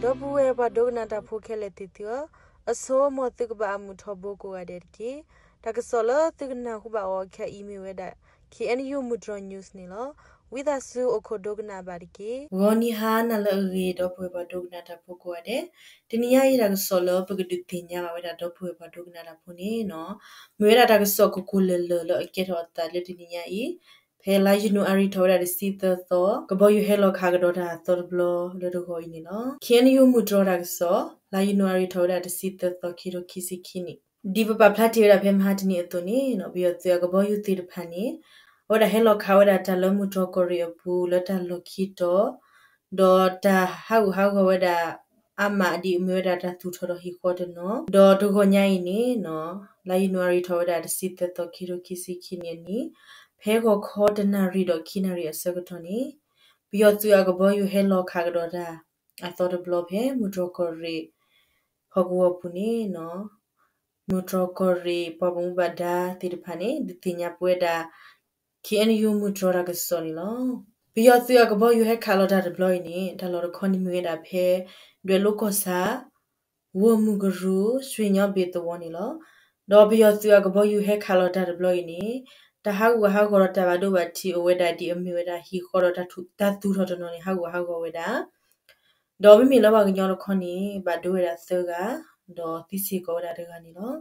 ဒီပုၢ်ဝဲၢ်ပှၤဒိကနၣ်တၢ်ဖိခဲလၢာ်သ့ၣ်သုဧၢ, အဆိ မ်သုကဘၣ်အမုာ်ထီဘိကိးဂၤဒဲးတက့ၢ်. တၢ်ကစီၣ်လၢသုကနၢ်ဟူဘၣ်အီၤခဲအံၤမ့ၢ်ဝဲဒၣ် K N U မုၢ်တြီၤ news န့ၣ်လီၤ. ဝံသးစူၤအိၣ်ခိးဒိကနၣ်ဘၣ်တက့ၢ်. ဂီၤနံၤဟါနၤလၢအဂ့ၤ ဒီပုၢ်ဝဲၢ်ပှၤဒိကနၣ်တၢ်ဖိကိးဂၤဒဲး, တနံၤညါအံၤတၢ်ကစီၣ်လၢပကဒုးသ့ၣ်ညါဘၣ်ဝဲဒၣ်ဒီပုၢ်ဝဲၢ်ပှၤဒိကနၣ်တၢ်ဖိန့ၣ်နီၤ, မ့ၢ်ဝဲဒၣ်တၢ်ကစီၣ်ကိၢ်ကိၢ်လၢာ်လၢာ်လၢအကဲထီၣ်အသးလၢတနံၤညါအံၤ, ဖဲလါယနူၤအါရံၤထီၣ်ဝဲဒၣ်တဆံသၢသီ ကဘီယူၤဟဲလီၤခးကဒီးတၢ်အသီတဘျီလၢတဂီၤအံၤန့ၣ်လီၤ. K N U မုၢ်တြီၤတၢ်ကစီၣ် လါယနူၤအါရံၤထီၣ်ဝဲဒၣ်တဆံသၢသီ ခံထိခံဆံခံနံၣ်, ဒ်ပပာ်ဖျါတ့ၢ်ဝဲဒၣ်ဖဲမဟါတနံၤအသိးန့ၣ်နီၤ, ပယီၤသုးအကဘီယူၤသ့ၣ်တဖၣ်န့ၣ် အဝဲဒၣ်ဟဲလီၤခးဝဲဒၣ်တၢ်လၢမုၢ်တြီၤကီၢ်ရ့ၣ်အပူၤလၢတၢ်လီၢ်ခံတီၤ, ဒီးတၢ်ဟးဂူာ်ဟးဂီၤဝဲဒၣ် အါမးဒ်အမ့ၢ်ဝဲဒၣ်တၢ်သူၣ်ထီၣ်ဒီးဟံၣ်ဃီတနီၤ, ဒီးတဂီၤညါအံၤန့ၣ်နီၤ, လါယနူၤအါရံၤထီၣ်ဝဲဒၣ်တဆံသၢသီ ခံထိခံဆံခံနံၣ်အနံၤ, ဖဲဂီၤခီတနၣ်ရံၣ်ဒီးခံနၣ်ရံၣ်အဆၢကတီၢ်န့ၣ်, ပယီၤသုးအကဘီယူၤဟဲလီၤခးကဒီးတၢ် အသီတဘျီဖဲမုၢ်တြီၤကီၢ်ရ့ၣ် ဟီၣ်ကဝီၤပူၤန့ၣ်နီၤ, မုၢ်တြီၤကီၢ်ရ့ၣ်ပှၤဘၣ်မူဘၣ်ဒါသ့ၣ်တဖၣ်န့ၣ် ဒုးသ့ၣ်ညါပဝဲဒၣ် K N U မုၢ်တြီၤတၢ်ကစီၣ်န့ၣ်လီၤ. ပယီၤသုးအကဘီယူၤဟဲခးလီၤတၢ်တဘျီအံၤန့ၣ် တၢ်လီၢ်တခီန့ၣ်မ့ၢ်ဝဲဒၣ်ဖဲ ဒွဲၣ်လိၤကီၢ်ဆၣ် ဝီၤမုၢ်ကရူၢ် ရွှေညောဘ့ၣ်သဝီန့ၣ်လီၤ. ဒီးပယီၤသုးအကဘီယူၤဟဲခးလီၤတၢ်တဘျီအံၤန့ၣ် တၢ်ဟးဂူာ်ဟးဂီၤဒီးတၢ်ဘၣ်ဒိဘၣ်ထံးအိၣ်ဝဲဒၣ်ဒ်အမ့ၢ်ဝဲဒၣ်ဟံၣ်ဃီဒီးတၢ်သူၣ်ထီၣ်တနီၤန့ၣ် ဟးဂူာ်ဟးဂီၤဝဲဒၣ် ဒီးမ့မ့ၢ်လၢပှၤကညီတခီန့ၣ် ဘၣ်ဒိဝဲဒၣ်သၢဂၤ, ဒီးသံစ့ၢ်ကီးဝဲဒၣ်တဂၤန့ၣ်လီၤ.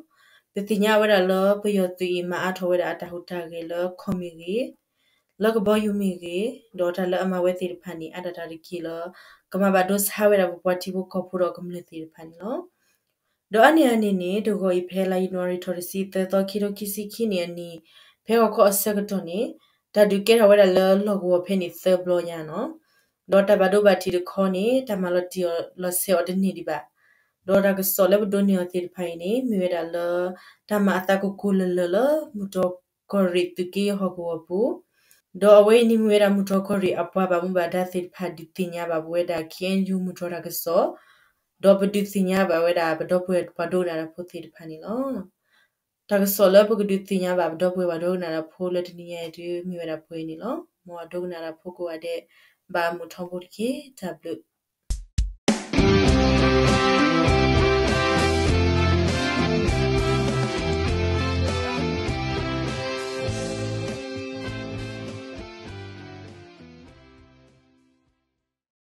ပသ့ၣ်ညါဝဲဒၣ်လၢပယီၤသုးအံၤမၤအါထီၣ်ဝဲဒၣ်အတၢ်ဟူးတၢ်ဂဲၤလၢခီၣ်မ့ၢ်ဂ့ၤ, လၢကဘီယူၤမ့ၢ်ဂ့ၤ, ဒီးတၢ်လၢအမၤဝဲသ့ၣ်တဖၣ်န့ၣ် အါဒၣ်တၢ်တက့ၢ်လၢ ကမၤဘၣ်ဒိဆါဝဲဒၣ်ပပှၤထံဖိကီၢ်ဖိဒီးကမျၢၢ်သ့ၣ်တဖၣ်န့ၣ်လီၤ. ဒီးအါန့ၢ်အန့ၣ်န့ၣ် တဂီၤအံၤဖဲလါယနူၤအါရံၤထီၣ်တဆံသၢသီ ခံထိခံဆံခံနံၣ်အနံၤ, ဖဲဂီၤခီအဆၢကတီၢ်န့ၣ် တၢ်ဒုးကဲထီၣ်ဝဲဒၣ်လၢလီၢ်ကဝီၤဖဲန့ၣ်သၢဘျီညါနီၤ. ဒီးတၢ်ဘၣ်ဒိဘၣ်ထံးတခီန့ၣ် တၢ်မၤလီၤတံၢ်အီၤလီၤဆဲးအီၤတန့ၢ်ဒံးဘၣ်. ဒီးတၢ်ကစီၣ်လၢပဒိးန့ၢ်အီၤသ့ၣ်တဖၣ်အံၤန့ၣ် မ့ၢ်ဝဲဒၣ်လၢ တၢ်မၤအသးကိၢ်ကိၢ်လၢာ်လၢာ်လၢ မုၢ်တြီၤကီၢ်ရ့ၣ်သုးက့ဟီၣ်ကဝီၤပူၤ, ဒီးအဝဲအံၤန့ၣ်မ့ၢ်ဝဲဒၣ်မုၢ်တြီၤကီၢ်ရ့ၣ်အပှၤဘၣ်မူဘၣ်ဒါသ့ၣ်တဖၣ်ဒုးသ့ၣ်ညါဘၣ်ပဝဲဒၣ် K N U မုၢ်တြီၤတၢ်ကစီၣ်, ဒီးပဒုးသ့ၣ်ညါဘၣ်ဝဲဒၣ်ပဒီပုၢ်ဝဲၢ်ပှၤဒိကနၣ်တၢ်ဖိသ့ၣ်တဖၣ်န့ၣ်လီၤ. တၢ်ကစီၣ်လၢပကဒုးသ့ၣ်ညါဘၣ်ပဒီပုၢ်ဝဲၢ်ပှၤဒိကနၣ်တၢ်ဖိလၢတနံၤညါအံၤဒုး မ့ၢ်ဝဲဒၣ်ပှဲၤအံၤန့ၣ်လီၤ. မ်အဒိကနၣ်တၢ်ဖိကိးဂၤဒဲး ဘၣ်မုာ်ထီဘိတက့ၢ်. တၢ်ဘျုး